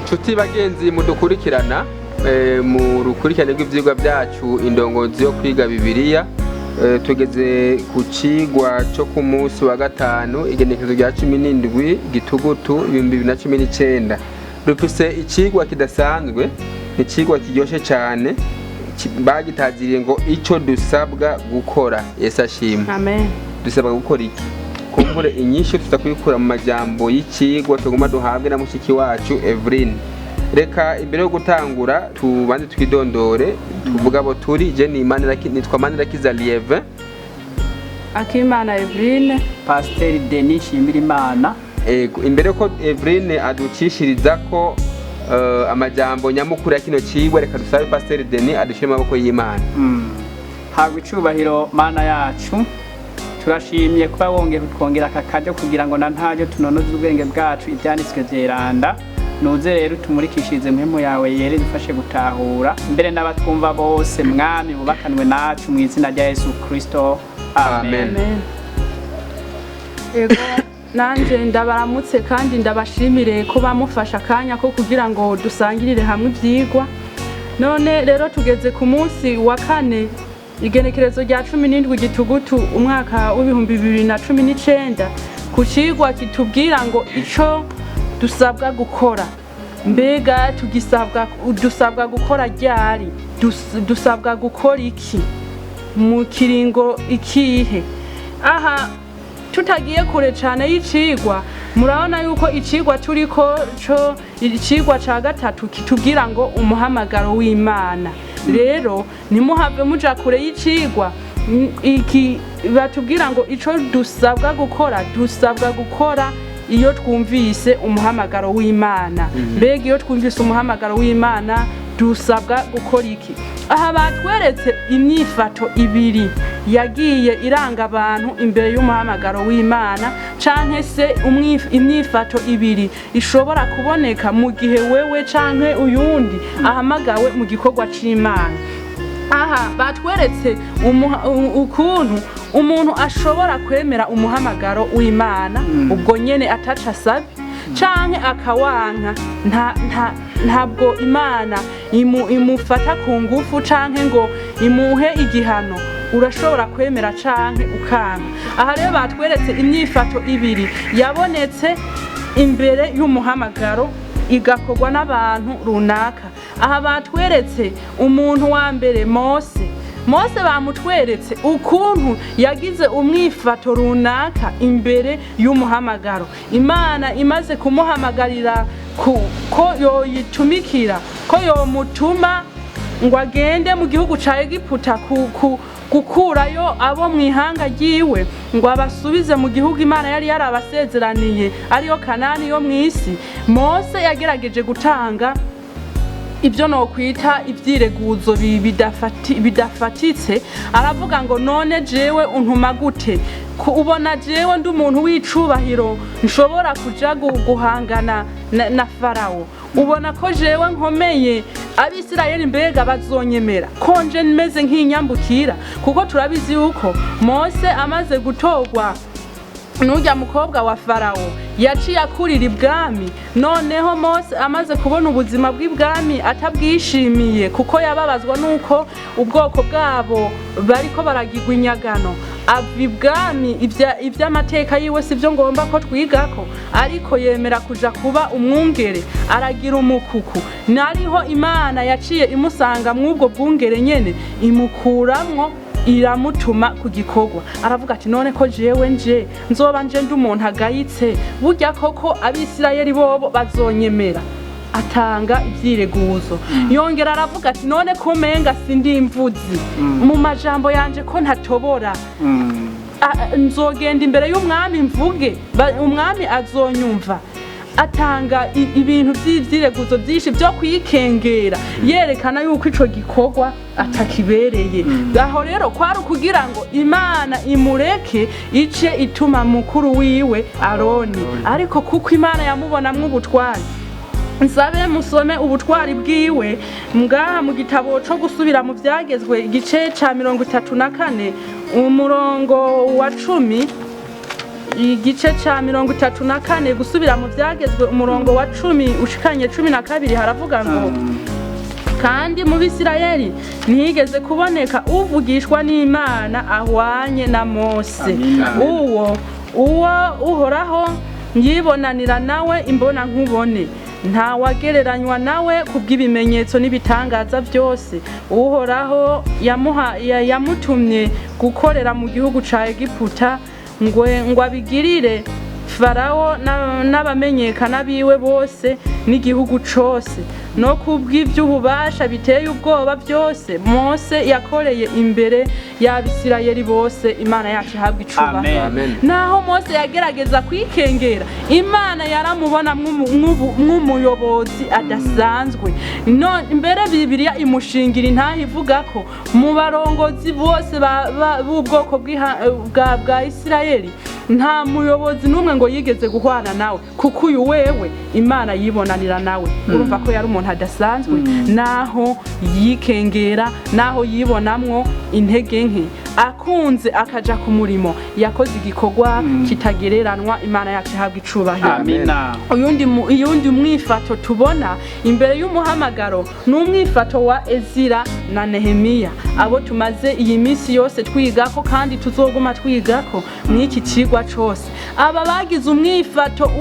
Nshuti bagenzi mudukurikirana mu rukurikirane rw'ivyigwa byacu, indongozi yo kwiga Bibiliya, tugeze ku cigwa co ku munsi wa gatanu, igenekerezo rya 17 Gitugutu 2019. Dufise icigwa kidasanzwe, ni icigwa kiryoshe cane, bagitaziriye ngo "Ico dusabwa gukora". Yesu ashimwe. Amen. Dusabwa gukora iki? Kumbure inyishu tuza kuyikura mu majambo y'icigwa tuguma duhabwe na mushiki wacu Evelyn. Reka imbere yo gutangura tubanze twidondore, tuvuga abo turi. Je ni nitwa Manirakiza Lieve. Akimana Eveline. Pasiteri Denis Nshimirimana. Ego, imbere ko Evelyn aducishiriza ko amajambo nyamukuru ya kino cigwa, reka dusabe Pasiteri Denis adushire mu maboko y'Imana. Habwa icubahiro Mana yacu. Turashimye kuba wongeye kutwongera aka karyo kugira ngo na ntaryo tunonoze ubwenge bwacu ibyanditswe vyeranda. Nuze rero tumurikishirize Mpwemu yawe yere, dufashe gutahura mbere n'abatwumva bose. Mwami, bubakanwe nacu mu izina rya Yesu Kristo, amen. Amen. Amen. Ego, nanje ndabaramutse kandi ndabashimire ko bamufasha akanya ko kugira ngo dusangirire hamwe ivyigwa. None rero tugeze ku munsi wa kane, igenekerezo rya 17 Gitugutu umwaka w'2019, ku cigwa kitubwira ngo "Ico dusabwa gukora". Mbega tugisabwa, dusabwa gukora ryari? Dusabwa gukora iki mu kiringo ikihe? Aha tutagiye kure cyane y'icigwa, murabona yuko icigwa turiko co icigwa ca gatatu kitubwira ngo "Umuhamagaro w'Imana". Rero ntimuhave muja kure y'icigwa. Iki batubwira ngo "Ico dusabwa gukora". Dusabwa gukora iyo twumvise umuhamagaro w'Imana. Mbega iyo twumvise umuhamagaro w'Imana dusabwa gukora iki? Aha batweretse imyifato ibiri yagiye iranga abantu imbere y'umuhamagaro w'Imana, canke se imyifato ibiri ishobora kuboneka mu gihe wewe canke uyundi ahamagawe mu gikorwa c'Imana. Aha batweretse ukuntu umuntu ashobora kwemera umuhamagaro w'Imana ubwo nyene ataca asabye, canke akawanka. Ntabwo Imana imufata ku ngufu canke ngo imuhe igihano. Urashobora kwemera canke ukanka. Aha rero batweretse imyifato ibiri yabonetse imbere y'umuhamagaro, igakorwa n'abantu runaka. Aha batweretse umuntu wa mbere, Mose. Mose bamutweretse ukuntu yagize umwifato runaka imbere y'umuhamagaro. Imana imaze kumuhamagarira ko yoyitumikira, ko yomutuma ngo agende mu gihugu ca Egiputa gukurayo abo mu ihanga ryiwe ngo abasubize mu gihugu Imana yari yarabasezeraniye, ariyo Kanani yo mu isi. Mose yagerageje gutanga ibyo nokwita ibyireguzo bidafatitse. Aravuga ngo: "None jewe untuma gute? Ku ubona jewe ndi umuntu w'icubahiro nshobora kuja guhangana na Farawo? Ubona ko jewe nkomeye? Abisirayeli mbega bazonyemera ko nje meze nk'inyambukira?" Kuko turabizi yuko Mose amaze gutorwa n'urya mukobwa wa Farawo, yaciye akurira ibwami. Noneho Mose amaze kubona ubuzima bw'ibwami atabwishimiye, kuko yababazwa n'uko ubwoko bwabo bariko baragirwa inyagano, ava ibwami. Ivy'amateka yiwe si byo ngomba ko twigako, ariko yemera kuja kuba umwungere, aragira umukuku. Nariho Imana yaciye imusanga mw'ubwo bwungere nyene, imukuramwo, iramutuma ku gikorwa. Aravuga ati: "None ko jewe nje nzoba nje ndi umuntu agayitse, burya koko Abisirayeli bobo bazonyemera?" Atanga ibyireguzo. Yongera aravuga ati: "None ko menga sindi imvuzi mu majambo yanje, ko ntatobora, nzogenda imbere y'umwami mvuge, umwami azonyumva?" Atanga ibintu by'ivyireguzo byinshi byo kwikengera, yerekana yuko ico gikorwa atakibereye. Aho rero kwari ukugira ngo Imana imureke ice ituma mukuru wiwe Aroni. Ariko kuko Imana yamubonamwo ubutwari, nsabe musome ubutwari bwiwe ngaha mu gitabo co gusubira mu Vyagezwe, igice ca 34, umurongo wa 10. Igice ca 34, gusubira mu Byagezwe, umurongo wa 10 ushikanye 12, haravuga ngo: "Kandi mu Bisirayeli ntiyigeze kuboneka uvugishwa n'Imana ahwanye na Mose, Amina. uwo Uhoraho yibonanira nawe imbona nkubone. Ntawagereranywa nawe kubw'ibimenyetso n'ibitangaza byose Uhoraho yamutumye gukorera mu gihugu ca Egiputa, ngo abigirire Farawo n'abamenyekana biwe bose n'igihugu cose, no kubw'ivy'ububasha biteye ubwoba byose Mose yakoreye imbere y'Abisirayeli bose." Imana yacu ihabwa icubahiro. Amen. Amen. Naho Mose yagerageza kwikengera, Imana yaramubona nk'umuyobozi adasanzwe. No mbere Bibiliya imushingira intahe, ivuga ko mu barongozi bose b'ubwoko bwa Isirayeli nta muyobozi n'umwe ngo yigeze guhwana nawe, kuko uyu wewe Imana yibonanira nawe. Urumva ko yari umuntu adasanzwe. Naho yikengera, naho yibonamwo intege nke, akunze akaja ku murimo, yakoze igikorwa kitagereranwa. Imana yacu ihabwa icubahiro. Amina. Uyundi mwifato tubona imbere y'umuhamagaro ni umwifato wa Ezira na Nehemiya, abo tumaze iyi minsi yose twigako kandi tuzoguma twigako mw'iki cigwa cose. Aba bagize umwifato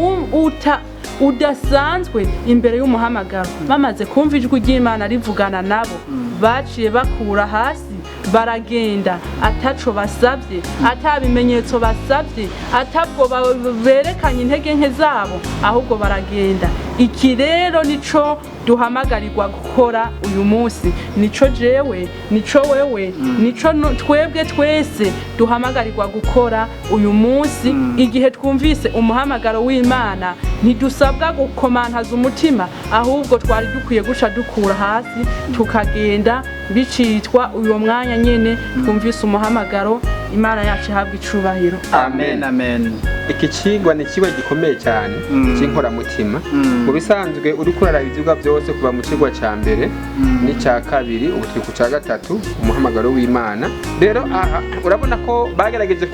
udasanzwe imbere y'umuhamagaro. Bamaze kumva ijwi ry'Imana rivugana nabo, baciye bakura hasi baragenda, ataco basabye, ata bimenyetso basabye, atabwo berekanye intege nke zabo, ahubwo baragenda. Iki rero nico duhamagarirwa gukora uyu munsi, nico jewe, nico wewe, nico twebwe twese duhamagarirwa gukora uyu munsi. Igihe twumvise umuhamagaro w'Imana, ntidusabwa gukomantaza umutima, ahubwo twari dukwiye guca dukura hasi tukagenda bicitwa uyo mwanya nyene twumvise umuhamagaro. Imana yacu ihabwa icubahiro. Amen, amen. Iki cigwa ni ikigwa gikomeye cyane cy'inkoramutima. Mu bisanzwe uriko uraraba ivyigwa byose kuva mu cigwa ca mbere n'icya kabiri, ubu turi ku ca gatatu, umuhamagaro w'Imana. Rero aha urabona ko bagerageje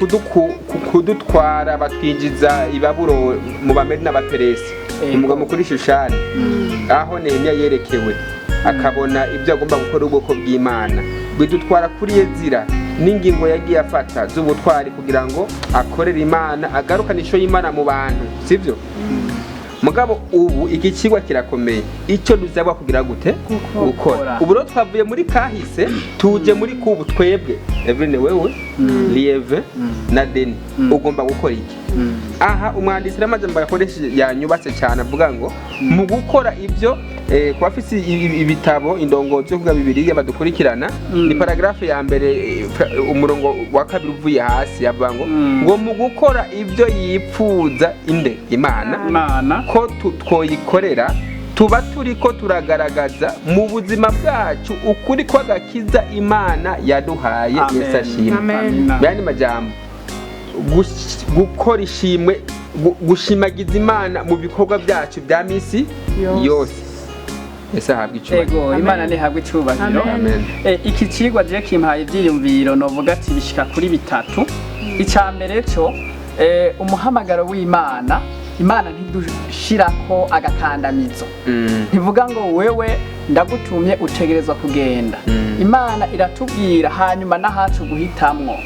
kudutwara, batwinjiza i Baburo mu Bamedi n'Abaperesi, umugwa mukuru Shushani, aho Nehemiya yerekewe akabona ibyo agomba gukora ubwoko bw'Imana. Bidutwara kuri Ezira n'ingingo yagiye afata z'ubutwari kugira ngo akorere Imana, agarukane isho y'Imana mu bantu, sibyo? Mugabo ubu iki kigwa kirakomeye. Icyo dusabwa kugira gute? Gukora. Ubu rero twavuye muri kahise, tuje muri kubu. Twebwe, Eveline, wewe Lieve na Deni, ugomba gukora iki? Aha umwanditsi n'amajambo yakoresheje yanyubatse cyane, avuga ngo mu gukora ibyo, ku bafise ibitabo Indongozi yo kuvuga Bibiliya badukurikirana, ni paragraphe ya mbere, umurongo wa kabiri uvuye hasi, avuga ngo ngo mu gukora ibyo yipfuza inde? Imana. Imana. Ko twoyikorera, tuba turiko turagaragaza mu buzima bwacu ukuri kw'agakiza Imana yaduhaye. Amen. Yesu ashimwe. Amen. Amina. Mu yandi majambo, gukora ishimwe, gushimagiza Imana mu bikorwa byacu bya misi yose. Yose. Ese ahabwa icubahiro. Ego, Imana ntihabwa icubahiro. Amen. Amen. Iki cigwa je kimpaye ivyiyumviro novuga ati bishika kuri bitatu. Ica mbere co, umuhamagaro w'Imana, Imana ntidushirako agakandamizo. Ntivuga ngo wewe ndagutumye utegerezwa kugenda. Imana iratubwira, hanyuma n'ahacu guhitamwo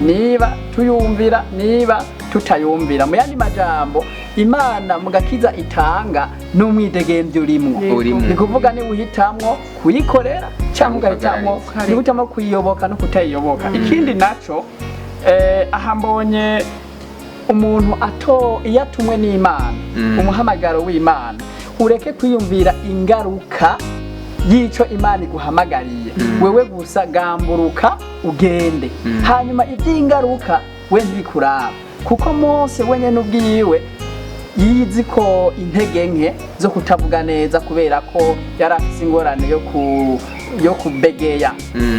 niba tuyumvira, niba tutayumvira. Mu yandi majambo, Imana mu gakiza itanga n'umwidegemvyo urimwo. Yego. Urimwo. Ni kuvuga niba uhitamwo kuyikorera cyangwa ugahitamwo, Ukagarariza. niba uhitamwo kuyiyoboka no kutayiyoboka. Ikindi naco, aha mbonye umuntu ato iyo atumwe n'Imana, umuhamagaro w'Imana, ureke kwiyumvira ingaruka y'ico Imana iguhamagariye. Wewe gusa gamburuka ugende, hanyuma iby'ingaruka we ntibikuraba, kuko Mose wenyene ubwiwe yizi ko intege nke zo kutavuga neza, kubera ko yari afise ingorane yo kubegeya.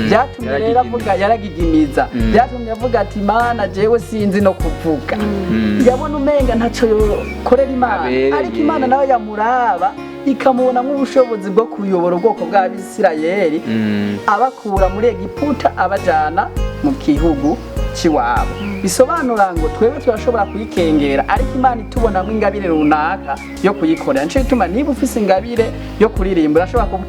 Byatumye rero avuga, yaragigimiza. Byatumye avuga ati: "Mana, jewe sinzi no kuvuga." Yabona umenga ntaco yokorera Imana. Abereye. Ariko Imana nawe yamuraba ikamubona nk'ubushobozi bwo kuyobora ubwoko bw'Abisirayeli, abakura muri Egiputa abajana mu gihugu. c'iwabo. Bisobanura ngo twebwe turashobora kuyikengera, ariko Imana itubonamo ingabire runaka yo kuyikorera. Nico gituma niba ufise ingabire yo kuririmba, urashobora kuba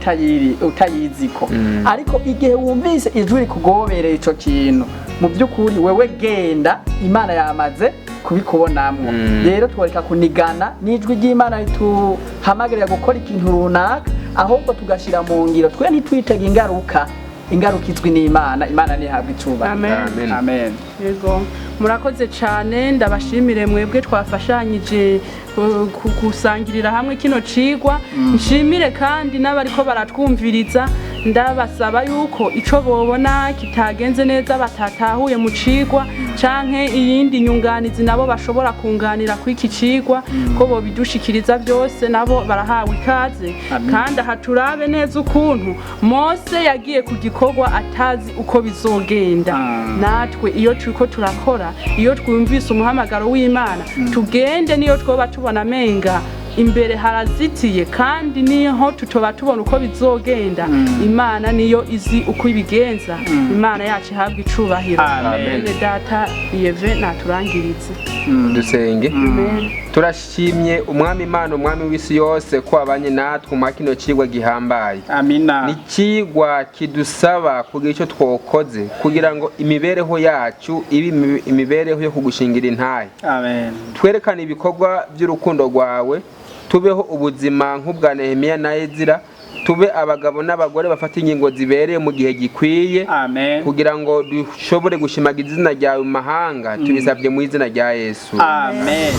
utayiziko, ariko igihe wumvise ijwi rikugobereye ico kintu, mu by'ukuri wewe genda, Imana yamaze kubikubonamwo. Rero tworeka kunigana n'ijwi ry'Imana rituhamagarira gukora ikintu runaka, ahubwo tugashyira mu ngiro. Twe ntitwitege ingaruka, ingaruka izwi n'Imana. Imana ntihabwa icubahiro. Amen. Amen. Amen. Yego, murakoze cyane. Ndabashimire mwebwe twafashanyije gusangirira hamwe kino cigwa. Nshimire kandi n'abariko baratwumviriza. Ndabasaba yuko ico bobona kitagenze neza, batatahuye mu cigwa, canke iyindi nyunganizi nabo bashobora kunganira kuri iki cigwa, ko bobidushikiriza byose, nabo barahawe ikaze. Amen. Kandi aha turabe neza ukuntu Mose yagiye ku gikorwa atazi uko bizogenda. Natwe iyo turiko turakora, iyo twumvise umuhamagaro w'Imana, tugende niyo twoba tubona amenga imbere harazitiye, kandi niho tutoba tubona uko bizogenda, Imana niyo izi uko ibigenza. Imana yacu ihabwa icubahiro. Amen. Bene data Yeve naturangiritse. Dusenge. Amen. Turashimye Umwami Imana, Umwami w'isi yose, ko abanye natwe mu kino cigwa gihambaye. Amina. Ni ikigwa kidusaba kugira icyo twokoze kugira ngo imibereho yacu ibe imibereho yo kugushingira intahe. Amen. Twerekane ibikorwa by'urukundo rwawe, tubeho ubuzima nk'ubwa Nehemiya na Ezira, tube abagabo n'abagore bafata ingingo zibereye mu gihe gikwiye, Amen. kugira ngo dushobore gushimagiza izina ryawe mu mahanga. Tubisabye mu izina rya Yesu. Amen.